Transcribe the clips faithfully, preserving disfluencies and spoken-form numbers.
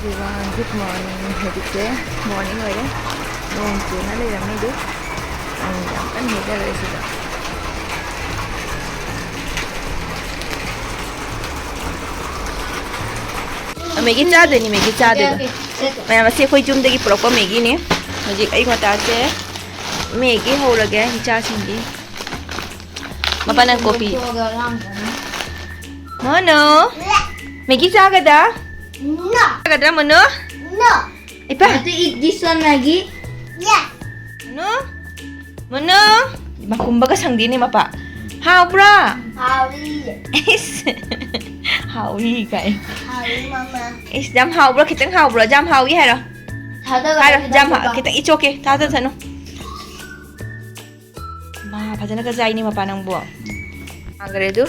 Everyone, good morning. ꯍꯧꯖꯤꯛꯁꯦ morning ꯑꯣꯏꯔꯦ꯫ ꯅꯣꯡ ꯆꯨꯅ ꯂꯩꯔꯝꯃꯦ ꯑꯗꯨ꯫ ꯅꯣꯡ ꯌꯥꯝ ꯀꯟꯅ ꯍꯩꯊꯔꯛꯑꯦ ꯁꯤꯗ꯫ ꯃꯦꯒꯤ ꯆꯥꯗꯣꯏꯅꯤ, ꯃꯦꯒꯤ ꯆꯥꯗꯣꯏꯕ꯫ ꯃꯌꯥꯝ ꯑꯁꯤ ꯑꯩꯈꯣꯏ ꯌꯨꯝꯗꯒꯤ ꯄꯨꯔꯛꯄ ꯃꯦꯒꯤꯅꯤ꯫ ꯍꯧꯖꯤꯛ ꯑꯌꯨꯛ ꯉꯟꯇꯥꯁꯦ ꯃꯦꯒꯤ ꯍꯧꯔꯒꯦ ꯏꯆꯥꯁꯤꯡꯒꯤ꯫ ꯃꯄꯥ, ꯅꯪ ꯀꯣꯐꯤ꯫ ꯃꯣꯅꯣ, ꯃꯦꯒꯤ ꯆꯥꯒꯗ? No. ꯆꯥꯒꯗ꯭ꯔꯥ, ꯃꯣꯅꯣ? No. ꯏꯄꯥ꯫ Want to eat this one, Maggie? Yeah. Mono? Mono? ꯃꯈꯨꯝꯕꯒ ꯁꯪꯗꯦꯅꯦ ꯃꯄꯥ꯫ ꯍꯥꯎꯕ꯭ꯔꯥ? ꯍꯥꯎꯏ꯫ ꯏꯁ꯫ ꯍꯥꯎꯏ ꯀꯥꯏ꯫ ꯍꯥꯎꯏ, ꯃꯃꯥ꯫ ꯏꯁ, ꯌꯥꯝ ꯍꯥꯎꯕ꯭ꯔꯥ? ꯈꯤꯇꯪ ꯍꯥꯎꯕ꯭ꯔꯥ? ꯌꯥꯝ ꯍꯥꯎꯏ ꯍꯥꯏꯔꯣ? ꯊꯥꯗꯒꯗꯕ ꯍꯥꯏꯔꯣ, ꯌꯥꯝ ꯍꯥ-, ꯈꯤꯇꯪ ꯈꯤꯇꯪ, it's okay, ꯊꯥꯗꯁꯅꯨ꯫ ꯃꯥ ꯐꯖꯅꯒ ꯆꯥꯏꯅꯦ ꯃꯄꯥ ꯅꯪꯕꯨ꯫ ꯍꯥꯡꯈ꯭ꯔꯦ ꯑꯗꯨ꯫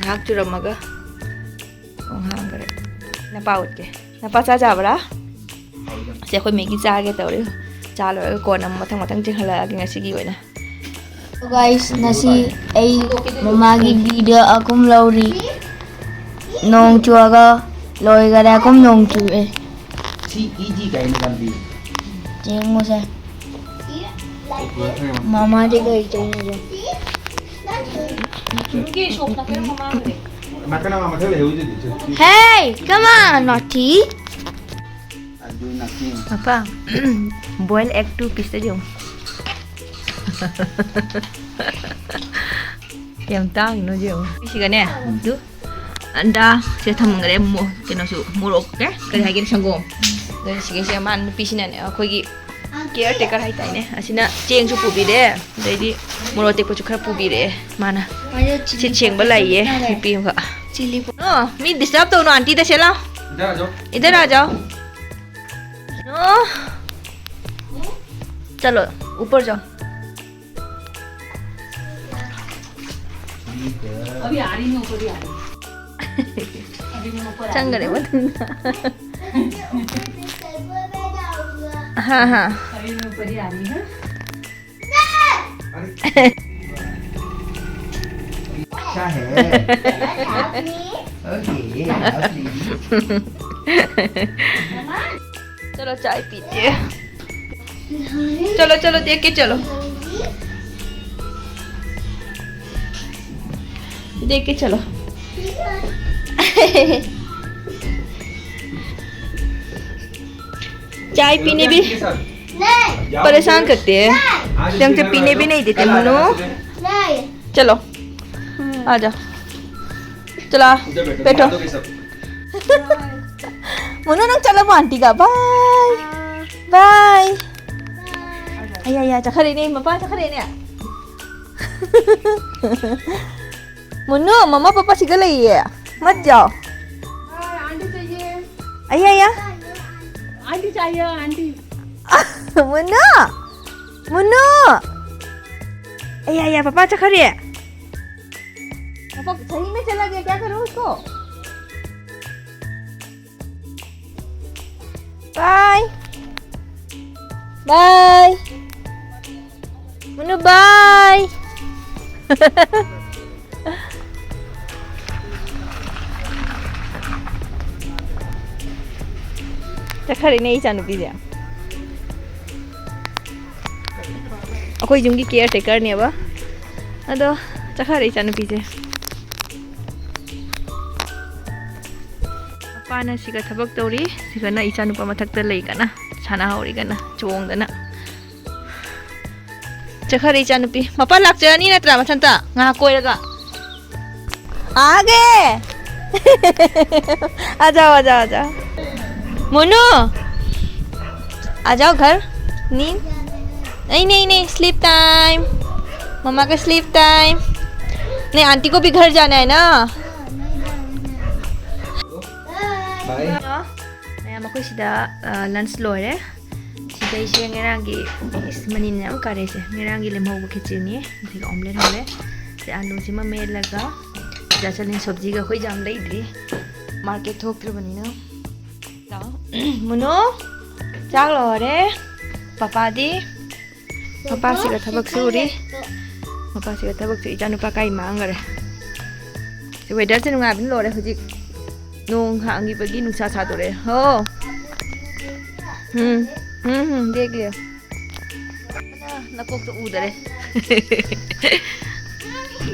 ꯉꯥꯏꯍꯥꯛ ꯆꯨꯔꯝꯃꯒ ꯑꯃꯨꯛ ꯍꯥꯡꯈ꯭ꯔꯦ꯫ ꯅꯄꯥ ꯎꯠꯀꯦ꯫ ꯅꯄꯥ ꯆꯥ ꯆꯥꯕ꯭ꯔꯥ? ꯁꯦ, ꯑꯩꯈꯣꯏ ꯃꯦꯒꯤ ꯆꯥꯒꯦ ꯇꯧꯔꯤ꯫ ꯆꯥ ꯂꯣꯏꯔꯒ ꯀꯣꯟꯅ ꯑꯃꯨꯛ ꯃꯊꯪ ꯃꯊꯪ ꯆꯦꯟꯈꯠꯂꯛꯑꯒꯦ ꯉꯁꯤꯒꯤ ꯑꯣꯏꯅ꯫ So guys, ꯉꯁꯤ ꯑꯩ ꯃꯃꯥꯒꯤ video ꯑꯍꯨꯝ ꯂꯧꯔꯤ꯫ ꯅꯣꯡ ꯆꯨꯔꯒ ꯂꯣꯏꯈꯔꯦ, ꯑꯍꯨꯝ ꯅꯣꯡ ꯆꯨꯔꯦ꯫ ꯁꯤ ꯏꯖꯤ ꯀꯩꯅꯣ ꯂꯝꯕꯤ꯫ ꯌꯦꯡꯉꯨꯁꯦ꯫ ꯃꯃꯥꯗꯤ ꯀꯩ ꯇꯧꯔꯤꯅꯣ? ꯅꯥꯀꯟ ꯑꯃ ꯃꯊꯛ ꯂꯩꯍꯧꯔꯤꯗꯨꯗꯤ, ꯁꯦ꯫ Hey, come on, naughty. ꯑꯗꯨ ꯅꯥꯀꯟ꯫ ꯃꯄꯥ, boil egg two piece ꯇ ꯌꯦꯡꯉꯨ꯫ ꯀꯌꯥꯝ ꯇꯥꯡꯉꯤꯅꯣ ꯌꯦꯡꯉꯨ꯫ ꯁꯤꯒꯅꯦ, ꯑꯗꯨ ꯑꯟꯗꯥ ꯁꯦ ꯊꯝꯈ꯭ꯔꯦ꯫ ꯃꯣ-, ꯀꯩꯅꯣꯁꯨ, ꯃꯣꯔꯣꯛ, ꯀꯩ, ꯀꯔꯤ ꯍꯥꯏꯒꯦ, ꯁꯪꯒꯣꯝ꯫ ꯑꯗꯨꯒ ꯁꯤꯒꯤꯁꯦ ꯃꯥ ꯅꯨꯄꯤꯁꯤꯅꯅꯦ, ꯑꯩꯈꯣꯏꯒꯤ caretaker ꯍꯥꯏꯇꯥꯔꯦꯅꯦ, ꯑꯁꯤꯅ ꯆꯦꯡꯁꯨ ꯄꯨꯕꯤꯔꯦ, ꯑꯗꯩꯗꯤ ꯃꯣꯔꯣꯛ ꯑꯇꯦꯛꯄꯁꯨ ꯈꯔ ꯄꯨꯕꯤꯔꯛꯑꯦ ꯃꯥꯅ꯫ ꯁꯤꯠ ꯁꯦꯡꯕ ꯂꯩꯌꯦ ꯅꯨꯄꯤ ꯑꯃꯈꯛ꯫ ꯅꯣ, ꯃꯤ disturb ꯇꯧꯅꯨ, aunty ꯗ ꯁꯦ ꯂꯥꯎ꯫ ꯏꯗꯔ ꯑꯥ ꯖꯥꯎ꯫ ꯏꯗꯔ ꯑꯥ ꯖꯥꯎ꯫ ꯅꯣ꯫ ꯆꯂꯣ, ꯎꯄꯔ ꯖꯥꯎ꯫ अभी आ रही हूँ, ऊपर ही आ रही हूँ। अभी मैं ऊपर आ रही हूँ। ꯆꯪꯈꯔꯦ ꯃꯊꯟꯗ꯫ हाँ, हाँ। अभी मैं ऊपर ही आ रही हूँ। अच्छा है। Okay, lovely। चलो, चाय पीते हैं। चलो, चलो, देख के चलो। देख के चलो। चाय पीने भी परेशान करते हैं। ढंग से पीने भी नहीं देते, मनु। चलो, आ जाओ। चला, बैठो। ꯃꯣꯅꯨ, ꯅꯪ ꯆꯠꯂꯕꯣ ꯑꯥꯟꯇꯤꯒ? ꯕꯥꯏ꯫ ꯕꯥꯏ꯫ ꯑꯌꯥ, ꯑꯌꯥ, ꯆꯠꯈ꯭ꯔꯦꯅꯦ, ꯃꯄꯥ ꯆꯠꯈ꯭ꯔꯦꯅꯦ꯫ ꯃꯣꯅꯨ, ꯃꯃꯥ ꯄꯄꯥ ꯁꯤꯒ ꯂꯩꯌꯦ꯫ ꯃꯠ ꯖꯥꯎ꯫ आंटी चाहिए। अय्या, अय्या। आंटी चाहिए, आंटी। ꯃꯣꯅꯨ! ꯃꯣꯅꯨ! अय्या, अय्या, पापा चक्खरे। पापा सही में चला गया, क्या करूँ उसको? बाय। बाय। मोनू, बाय। ꯆꯠꯈ꯭ꯔꯦꯅꯦ ꯏꯆꯥꯅꯨꯄꯤꯁꯦ꯫ ꯑꯩꯈꯣꯏ ꯌꯨꯝꯒꯤ caretakerꯅꯦꯕ꯫ ꯑꯗꯣ ꯆꯠꯈ꯭ꯔꯦ ꯏꯆꯥꯅꯨꯄꯤꯁꯦ꯫ ꯃꯄꯥꯅ ꯁꯤꯒ ꯊꯕꯛ ꯇꯧꯔꯤ, ꯁꯤꯒꯅ ꯏꯆꯥꯅꯨꯄꯥ ꯃꯊꯛꯇ ꯂꯩ ꯀꯟꯅ ꯁꯥꯟꯅꯍꯧꯔꯤ ꯀꯟꯅ ꯆꯣꯡꯗꯅ꯫ ꯆꯠꯈ꯭ꯔꯦ ꯏꯆꯥꯅꯨꯄꯤ꯫ ꯃꯄꯥ ꯂꯥꯛꯆꯔꯅꯤ ꯅꯠꯇ꯭ꯔꯥ ꯃꯊꯟꯇ? ꯉꯥꯏꯍꯥꯛ ꯀꯣꯏꯔꯒ꯫ आ गए। आ जाओ, आ जाओ, आ जाओ। मोनू, आ जाओ घर। नींद? नहीं, नहीं, नहीं, sleep time। मम्मा का sleep time। नहीं, आंटी को भी घर जाना है ना। ꯃꯌꯥꯝ, ꯑꯩꯈꯣꯏ ꯁꯤꯗ, ꯑ, lunch ꯂꯣꯏꯔꯦ꯫ ꯁꯤꯗꯩꯁꯦ ꯉꯔꯥꯡꯒꯤ, ꯏꯁ, ꯃꯅꯤꯟ ꯌꯥꯝ ꯀꯥꯔꯦꯁꯦ꯫ ꯉꯔꯥꯡꯒꯤ ꯂꯦꯝꯍꯧꯕ ꯈꯦꯆ꯭ꯔꯤꯅꯤ꯫ ꯑꯗꯒꯤ omelette ꯍꯧꯔꯦ꯫ ꯁꯤ ꯑꯂꯨꯁꯤꯃ ꯃꯦꯠꯂꯒ ꯆꯥꯁꯜꯂꯤ꯫ ꯁꯣꯕꯖꯤꯒ ꯑꯩꯈꯣꯏ ꯌꯥꯝ ꯂꯩꯗ꯭ꯔꯤ꯫ Market ꯊꯣꯛꯇ꯭ꯔꯤꯕꯅꯤꯅ꯫ ꯂꯥꯛꯑꯣ꯫ ꯃꯨꯅꯨ, ꯆꯥꯛ ꯂꯣꯏꯔꯦ꯫ ꯄꯄꯥꯗꯤ? ꯃꯄꯥꯁꯤꯒ ꯊꯕꯛ ꯁꯨꯔꯤ꯫ ꯃꯄꯥꯁꯤꯒ ꯊꯕꯛ ꯁꯨ꯫ ꯏꯆꯥꯅꯨꯄꯥ ꯀꯥꯏ ꯃꯥꯡꯈꯔꯦ꯫ ꯁꯤ weatherꯁꯦ ꯅꯨꯡꯉꯥꯏꯕꯅ ꯂꯣꯏꯔꯦ ꯍꯧꯖꯤꯛ꯫ ꯅꯣꯡ ꯍꯥꯡꯈꯤꯕꯒꯤ ꯅꯨꯡꯁꯥ ꯁꯥꯗꯣꯔꯛꯑꯦ꯫ ꯍꯣ꯫ ꯎꯝ꯫ ꯎꯝ, ꯎꯝ, ꯗꯦꯒꯦ꯫ ꯅꯀꯣꯛꯇ ꯎꯗꯔꯦ꯫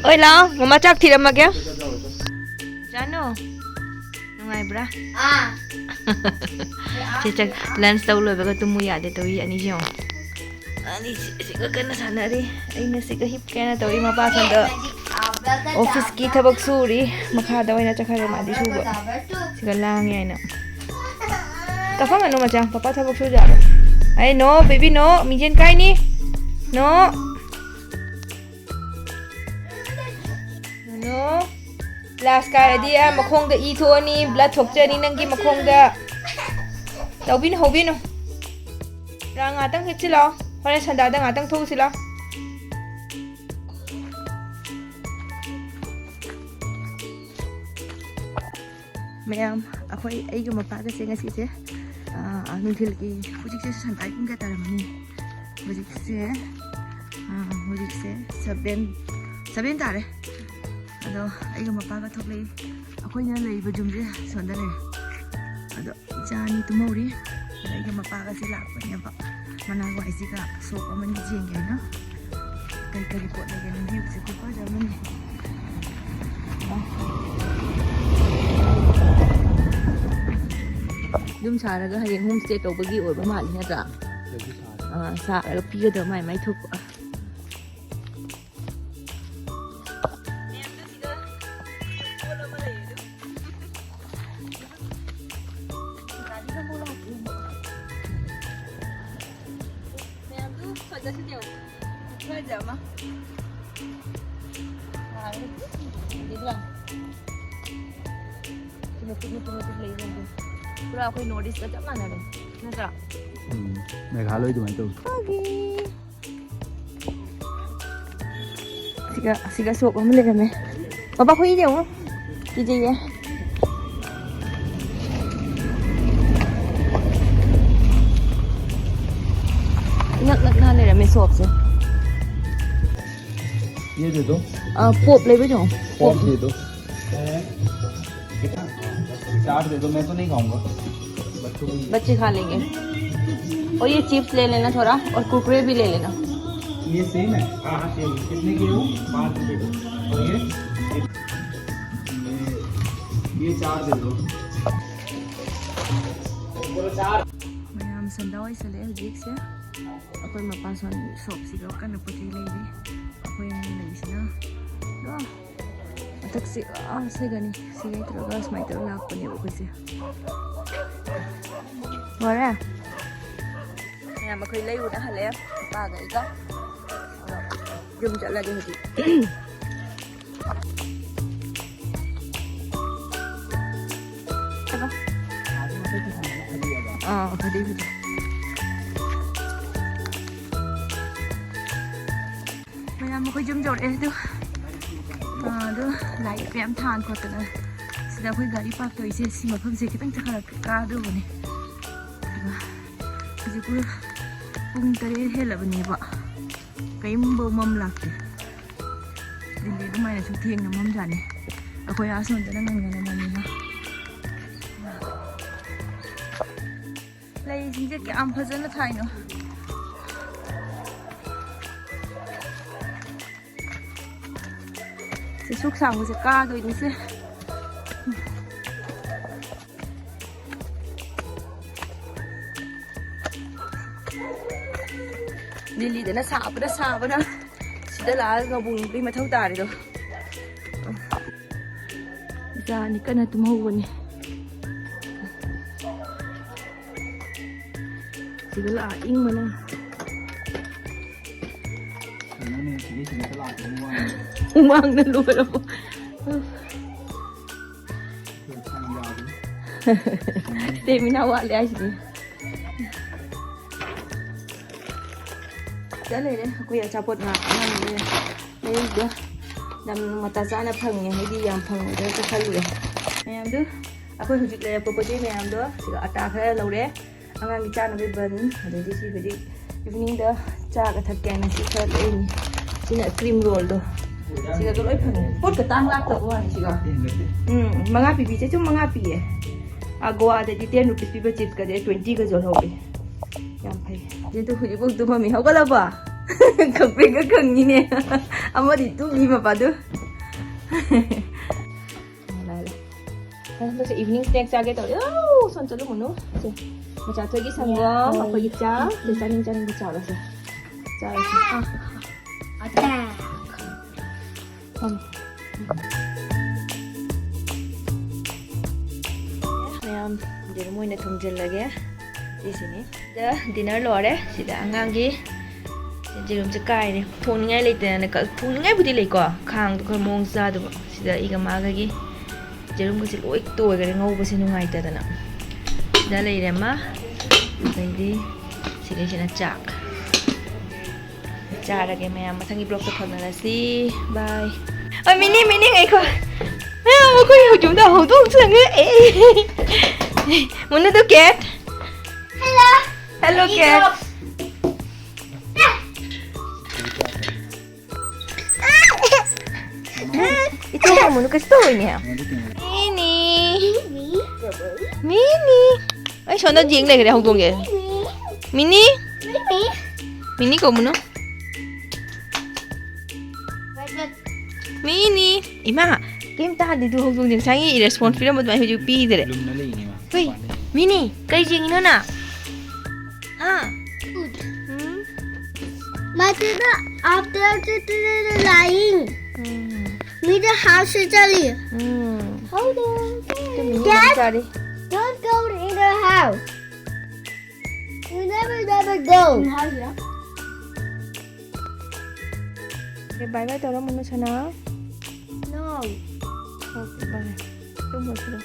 ꯑꯣꯏ, ꯂꯥꯛꯑꯣ, ꯃꯃꯥ ꯆꯥꯛ ꯊꯤꯔꯝꯃꯒꯦ꯫ ꯖꯥꯅꯨ, ꯅꯨꯡꯉꯥꯏꯕ꯭ꯔꯥ? ꯑꯥ꯫ ꯆꯦ ꯆꯥꯛ lunch ꯇꯧ ꯂꯣꯏꯕꯒ ꯇꯨꯝꯃꯨ ꯌꯥꯗꯦ ꯇꯧꯔꯤ ꯑꯅꯤꯁꯤ ꯌꯦꯡꯉꯣ꯫ ꯑꯅꯤꯁꯤ ꯁꯤꯒ ꯀꯟꯅ ꯁꯥꯟꯅꯔꯤ꯫ ꯑꯩꯅ ꯁꯤꯒ ꯍꯤꯞꯀꯦꯅ ꯇꯧꯔꯤ꯫ ꯃꯄꯥ ꯁꯣꯝꯗ office ꯀꯤ ꯊꯕꯛ ꯁꯨꯔꯤ꯫ ꯃꯈꯥꯗ ꯑꯣꯏꯅ ꯆꯠꯈ꯭ꯔꯦ ꯃꯥꯗꯤ ꯁꯨꯕ꯫ ꯁꯤꯒ ꯂꯥꯡꯉꯦ ꯍꯥꯏꯅ꯫ ꯀꯥꯐꯝꯒꯅꯨ ꯃꯆꯥ, ꯄꯄꯥ ꯊꯕꯛ ꯁꯨꯖꯥꯠꯂꯣ꯫ ꯑꯩ, no, baby, no, ꯃꯤꯡꯖꯦꯜ ꯀꯥꯏꯅꯤ꯫ No꯫ No꯫ Class ꯀꯥꯔꯗꯤ ꯑꯥ ꯃꯈꯣꯡꯗ ꯏ ꯊꯣꯛꯑꯅꯤ, blood ꯊꯣꯛꯆꯅꯤ ꯅꯪꯒꯤ ꯃꯈꯣꯡꯗ꯫ ꯇꯧꯕꯤꯅꯨ, ꯍꯧꯕꯤꯅꯨ꯫ ꯔꯥ, ꯉꯥꯛꯇꯪ ꯍꯤꯞꯁꯤ ꯂꯥꯛꯑꯣ꯫ ꯍꯣꯔꯦꯟ ꯁꯟꯗꯥꯗ ꯉꯥꯛꯇꯪ ꯊꯣꯛꯎꯁꯤ ꯂꯥꯛꯑꯣ꯫ ꯃꯌꯥꯝ, ꯑꯩꯈꯣꯏ, ꯑꯩꯒ ꯃꯄꯥꯒꯁꯦ ꯉꯁꯤꯁꯦ, ꯑꯥ, ꯅꯨꯡꯊꯤꯜꯒꯤ, ꯍꯧꯖꯤꯛꯁꯦ ꯁꯟꯗꯥꯏ ꯄꯨꯡ ꯀꯌꯥ ꯇꯥꯔꯝꯃꯅꯤ? ꯍꯧꯖꯤꯛꯁꯦ, ꯑꯥ, ꯍꯧꯖꯤꯛꯁꯦ seven, seven ꯇꯥꯔꯦ꯫ ꯑꯗꯣ ꯑꯩꯒ ꯃꯄꯥꯒ ꯊꯣꯛꯂꯛꯏ꯫ ꯑꯩꯈꯣꯏꯅ ꯂꯩꯔꯤꯕ ꯌꯨꯝꯁꯦ ꯁꯣꯝꯗ ꯂꯩꯔꯦ꯫ ꯑꯗꯣ ꯏꯆꯥ ꯑꯅꯤ ꯇꯨꯝꯍꯧꯔꯤ꯫ ꯑꯗꯣ ꯑꯩꯒ ꯃꯄꯥꯒꯁꯦ ꯂꯥꯛꯄꯅꯦꯕ꯫ ꯃꯅꯥꯛ ꯋꯥꯏꯁꯤꯒ shop ꯑꯃꯅꯤ ꯌꯦꯡꯒꯦ ꯍꯥꯏꯅ꯫ ꯀꯔꯤ ꯀꯔꯤ ꯄꯣꯠ ꯂꯩꯒꯦꯅ view ꯁꯦ ꯈꯨꯐꯖ ꯑꯃꯅꯤ꯫ ꯌꯨꯝ ꯁꯥꯔꯒ ꯍꯌꯦꯡ home stay ꯇꯧꯕꯒꯤ ꯑꯣꯏꯕ ꯃꯥꯜꯂꯤ ꯅꯠꯇ꯭ꯔꯥ? ꯑꯥ, ꯁꯥꯔꯒ ꯄꯤꯒꯗꯕ ꯃꯥꯏ ꯃꯥꯏ ꯊꯣꯛꯄ꯫ ꯃꯌꯥꯝꯗꯨ ꯐꯖꯁꯤꯅꯦ꯫ ꯐꯖ ꯑꯃ꯫ ꯌꯥꯔꯦ꯫ ꯑꯗꯨꯗꯨꯒ ꯃꯇꯨꯝ ꯃꯇꯨꯝ ꯃꯇꯨꯝ ꯂꯩ ꯂꯩꯔꯦ꯫ ꯄꯨꯔꯥ ꯑꯩꯈꯣꯏ North East ꯀ ꯆꯞ ꯃꯥꯟꯅꯔꯦ꯫ ꯅꯠꯇ꯭ꯔꯥ? ꯎꯝ꯫ ꯃꯦꯘꯥꯂꯣꯏ ꯑꯗꯨꯃꯥꯏꯅ ꯇꯧꯏ꯫ ꯐꯥꯒꯤ꯫ ꯁꯤꯒ, ꯁꯤꯒ shop ꯑꯃ ꯂꯩꯔꯝꯃꯦ꯫ ꯄꯄꯥ, ꯍꯨꯏ ꯌꯦꯡꯉꯣ꯫ ꯀꯤꯖꯩꯌꯦ꯫ ꯏꯅꯛ ꯅꯛꯅ ꯂꯩꯔꯝꯃꯦ shop ꯁꯦ꯫ ये दे दो। ꯑ, pop ꯂꯩꯕ꯭ꯔꯣ ꯌꯦꯡꯉꯣ꯫ Pop दे दो। कितना? चाट दे दो, मैं तो नहीं खाऊंगा। बच्चों को बच्चे खा लेंगे। और ये चिप्स ले लेना थोड़ा, और कुरकुरे भी ले लेना। ये सेम है? हाँ, हाँ, सेम। कितने के हो? पाँच रुपए का। और ये? ये, ये चार दे दो। पूरा चार। ꯃꯌꯥꯝ ꯁꯟꯗꯥ ꯋꯥꯏꯁꯜꯂꯛꯑꯦ ꯍꯧꯖꯤꯛꯁꯦ꯫ ꯑꯩꯈꯣꯏ ꯃꯄꯥꯟ ꯁꯣꯝ ꯁꯣꯞꯁꯤꯗ ꯀꯟꯅ ꯄꯣꯠ ꯆꯩ ꯂꯩꯔꯤ꯫ ꯑꯩꯈꯣꯏ ꯑꯅꯤ ꯂꯩꯔꯤꯁꯤꯅ꯫ ꯑꯗꯣ ꯃꯊꯛꯁꯤ, ꯑꯥ, ꯁꯤꯗꯅꯤ꯫ ꯁꯤꯗꯩ ꯇꯧꯔꯒ ꯁꯨꯃꯥꯏꯅ ꯇꯧꯔꯒ ꯂꯥꯛꯄꯅꯦꯕ ꯑꯩꯈꯣꯏꯁꯦ꯫ ꯂꯣꯏꯔꯦ꯫ ꯃꯌꯥꯝ ꯑꯩꯈꯣꯏ ꯂꯩꯔꯨꯔ ꯍꯜꯂꯛꯑꯦ, ꯅꯨꯄꯥꯒ ꯑꯩꯒ꯫ ꯑꯗꯣ ꯌꯨꯝ ꯆꯠꯂꯒꯦ ꯍꯧꯖꯤꯛ꯫ ꯑꯥ, ꯐꯗꯤ ꯐꯗꯤ꯫ ꯃꯌꯥꯝ ꯑꯩꯈꯣꯏ ꯌꯨꯝ ꯌꯧꯔꯛꯑꯦ ꯑꯗꯨ, ꯑꯥ, ꯑꯗꯨ ꯂꯥꯏꯠ ꯃꯌꯥꯝ ꯊꯥꯟ ꯈꯣꯠꯇꯅ ꯁꯤꯗ ꯑꯩꯈꯣꯏ ꯒꯥꯔꯤ ꯄꯥꯔꯛ ꯇꯧꯔꯤꯁꯦ ꯁꯤ ꯃꯐꯝꯁꯦ ꯈꯤꯇꯪ ꯆꯠꯈꯠꯂꯛ ꯀꯥꯗꯧꯕꯅꯦ꯫ ꯑꯗꯨꯒ ꯍꯧꯖꯤꯛꯄꯨ ꯄꯨꯡ ꯇꯔꯦꯠ ꯍꯦꯜꯂꯕꯅꯦꯕ, ꯀꯔꯤꯝꯐꯥꯎ ꯃꯝ ꯂꯥꯛꯇꯦ꯫ ꯗꯤꯜꯂꯤ ꯑꯗꯨꯃꯥꯏꯅꯁꯨ ꯊꯦꯡꯅ ꯃꯝꯖꯥꯠꯅꯤ꯫ ꯑꯩꯈꯣꯏ ꯑꯥ ꯁꯣꯝꯗꯅ ꯉꯟ ꯉꯟꯅ ꯃꯝꯃꯤꯅ꯫ ꯂꯩꯁꯤꯡꯁꯦ ꯀꯌꯥꯝ ꯐꯖꯅ ꯊꯥꯏꯅꯣ꯫ ꯁꯤ ꯁꯨꯛ ꯁꯥꯡꯕꯁꯦ ꯀꯥꯗꯣꯏꯅꯤꯁꯦ꯫ ꯗꯤꯜꯂꯤꯗꯅ ꯁꯥꯕꯅ ꯁꯥꯕꯅ ꯁꯤꯗ ꯂꯥꯛꯑꯒ ꯉꯧꯕꯨ ꯉꯧꯕꯒꯤ ꯃꯊꯧ ꯇꯥꯔꯦꯗꯣ꯫ ꯏꯆꯥ ꯑꯅꯤ ꯀꯟꯅ ꯇꯨꯝꯍꯧꯕꯅꯤ꯫ ꯁꯤꯗ ꯂꯥꯛꯑ ꯏꯪꯕꯅ꯫ ꯀꯩꯅꯣꯅꯦ, ꯁꯤꯒꯤ ꯁꯤꯗ ꯂꯥꯛꯄ ꯍꯨꯃꯥꯡ꯫ ꯍꯨꯃꯥꯡꯅ ꯂꯣꯏꯔꯕꯣ? ꯁꯪ ꯌꯥꯗꯦ꯫ ꯁ꯭ꯇꯦꯃꯤꯅꯥ ꯋꯥꯠꯂꯦ ꯍꯥꯏꯁꯤꯗꯤ꯫ ꯁꯤꯗ ꯂꯩꯔꯦ ꯑꯩꯈꯣꯏ ꯑꯆꯥꯄꯣꯠ ꯉꯥꯛ ꯑꯉꯥꯡꯒꯤ ꯂꯩꯔꯤꯗꯣ ꯌꯥꯝ ꯃꯇꯥ ꯆꯥꯅ ꯐꯪꯉꯦ, ꯍꯥꯏꯗꯤ ꯌꯥꯝ ꯐꯪꯉꯣꯏꯗ꯭ꯔꯥꯁꯨ ꯈꯜꯂꯨꯔꯦ꯫ ꯃꯌꯥꯝꯗꯣ ꯑꯩꯈꯣꯏ ꯍꯧꯖꯤꯛ ꯂꯩꯔꯛꯄ ꯄꯣꯠ ꯆꯩ ꯃꯌꯥꯝꯗꯣ ꯁꯤꯗ ꯑꯇꯥ ꯈꯔ ꯂꯧꯔꯦ꯫ ꯑꯉꯥꯡꯒꯤ ꯆꯥꯅꯕꯒꯤ ꯕꯟ, ꯑꯗꯩꯗꯤ ꯁꯤ ꯍꯧꯖꯤꯛ ꯏꯚꯤꯅꯤꯡꯗ ꯆꯥꯒ ꯊꯛꯀꯦ ꯍꯥꯏꯅ ꯁꯤ ꯈꯔ ꯂꯩꯔꯤꯅꯤ꯫ ꯁꯤꯅ ꯀ꯭ꯔꯤꯝ ꯔꯣꯜꯗꯣ, ꯁꯤꯒꯗꯣ ꯂꯣꯏ ꯐꯪꯉꯦ꯫ ꯄꯣꯠꯀ ꯇꯥꯡ ꯂꯥꯛꯇꯕ ꯋꯥꯅꯤ ꯁꯤꯒ꯫ ꯎꯝ, ꯃꯉꯥ ꯄꯤꯕꯤꯁꯦ ꯁꯨꯝ ꯃꯉꯥ ꯄꯤꯌꯦ꯫ ꯑꯥ, ꯒꯣꯋꯥꯗꯗꯤ ten rupees ꯄꯤꯕ chipsꯀꯗꯤ twentyꯒ ꯌꯣꯜꯍꯧꯋꯦ꯫ ꯌꯥꯝ ꯐꯩ꯫ ꯑꯗꯨ ꯍꯧꯖꯤꯛꯐꯥꯎ ꯇꯨꯝꯃꯝꯃꯤ꯫ ꯍꯧꯒꯠꯂꯕꯣ? ꯈꯪꯄ꯭ꯔꯦꯛꯀ ꯈꯪꯉꯤꯅꯦ꯫ ꯑꯃꯗꯤ ꯇꯨꯝꯃꯤ ꯃꯄꯥꯗꯨ꯫ ꯂꯥꯛꯑꯦ, ꯂꯥꯛꯑꯦ꯫ ꯍꯟꯗꯛꯁꯦ evening snack ꯆꯥꯒꯦ ꯇꯧꯔꯤ꯫ ꯑꯧ, ꯁꯣꯝ ꯆꯠꯂꯨ ꯃꯨꯅꯨ꯫ ꯁꯦ, ꯃꯆꯥ ꯊꯣꯏꯒꯤ ꯁꯪꯒꯣꯝ, ꯑꯩꯈꯣꯏꯒꯤ ꯆꯥ, ꯁꯦ, ꯆꯥꯅꯤꯡ ꯆꯥꯅꯤꯡꯕ ꯆꯥꯔꯣ, ꯁꯦ꯫ ꯆꯥꯔꯣ, ꯁꯦ꯫ ꯑꯥ, ꯑꯥ, ꯑꯥ꯫ ꯐꯝꯃꯣ꯫ ꯃꯌꯥꯝ ꯌꯦꯔꯨꯝ ꯑꯣꯏꯅ ꯊꯣꯡꯖꯤꯜꯂꯒꯦ꯫ ꯁꯤꯁꯤꯅꯤ꯫ ꯁꯤꯗ dinner ꯂꯣꯏꯔꯦ꯫ ꯁꯤꯗ ꯑꯉꯥꯡꯒꯤ ꯌꯦꯔꯨꯝꯁꯦ ꯀꯥꯏꯔꯦ꯫ ꯊꯣꯡꯅꯤꯡꯉꯥꯏ ꯂꯩꯇꯗꯅ ꯀꯛ-, ꯊꯣꯡꯅꯤꯡꯉꯥꯏꯕꯨꯗꯤ ꯂꯩꯀꯣ, ꯈꯥꯡꯗꯣ ꯈꯔ ꯃꯑꯣꯡ ꯆꯥꯗꯕ꯫ ꯁꯤꯗ ꯑꯩꯒ ꯃꯥꯒꯒꯤ ꯌꯦꯔꯨꯝꯒꯁꯦ ꯂꯣꯏ ꯇꯣꯏꯈꯔꯦ, ꯉꯧꯕꯁꯦ ꯅꯨꯡꯉꯥꯏꯇꯗꯅ꯫ ꯁꯤꯗ ꯂꯩꯔꯦ ꯑꯃ, ꯑꯗꯩꯗꯤ ꯁꯤꯗꯩꯁꯤꯅ ꯆꯥꯛ꯫ ꯆꯥꯔꯒꯦ ꯃꯌꯥꯝ, ꯃꯊꯪꯒꯤ vlogꯇ ꯐꯪꯅꯔꯁꯤ꯫ Bye꯫ ꯑ, ꯃꯤꯅꯤ, ꯃꯤꯅꯤ, ꯉꯥꯏꯈꯣ꯫ ꯑ, ꯃꯈꯣꯏ ꯍꯧꯖꯤꯛꯇ ꯍꯧꯗꯣꯡ ꯆꯪꯉꯛꯑꯦ꯫ ꯃꯨꯟꯅꯨꯗꯨ cat꯫ Hello꯫ Hello, cat꯫ ꯏꯆꯦ ꯃꯨꯟꯅꯨ ꯀꯩꯁꯨ ꯇꯧꯔꯣꯏꯅꯦ꯫ ꯃꯤꯅꯤ꯫ ꯃꯤꯅꯤ꯫ ꯑꯩ ꯁꯣꯝꯗ ꯌꯦꯡ ꯂꯩꯈ꯭ꯔꯦ ꯍꯧꯗꯣꯡꯁꯦ꯫ ꯃꯤꯅꯤ꯫ ꯃꯤꯅꯤ ꯀꯧ ꯃꯨꯟꯅꯨ꯫ ꯃꯤꯅꯤ꯫ ꯏꯃꯥ, ꯀꯩꯝ ꯇꯥꯗꯦ꯫ ꯑꯗꯨ ꯍꯧꯗꯣꯡꯁꯦ ꯉꯁꯥꯏꯒꯤ response ꯄꯤꯔꯝꯕ ꯑꯗꯨꯃꯥꯏꯅ ꯍꯧꯖꯤꯛ ꯄꯤꯗ꯭ꯔꯦ꯫ ꯂꯨꯝꯅ ꯂꯩꯅꯦ ꯃꯥ꯫ ꯍꯨꯏ, ꯃꯄꯥꯟꯗ꯫ ꯃꯤꯅꯤ, ꯀꯩ ꯌꯦꯡꯉꯤꯅꯣ ꯅꯪ? ꯍꯥ? ꯎꯝ? Mother, after the lying, um. Me the house is early. Um. Hold on. ꯑꯗꯨ ꯃꯤꯅꯤ Dad, ꯆꯥꯔꯤ꯫ Don't go in the house. You never, never go. Okay, bye bye ꯇꯧꯔꯣ, ꯃꯨꯟꯅꯨ ꯁꯅꯥ꯫ No. Okay, bye. ꯇꯨꯝꯃꯣ, ꯇꯨꯝꯃꯣ꯫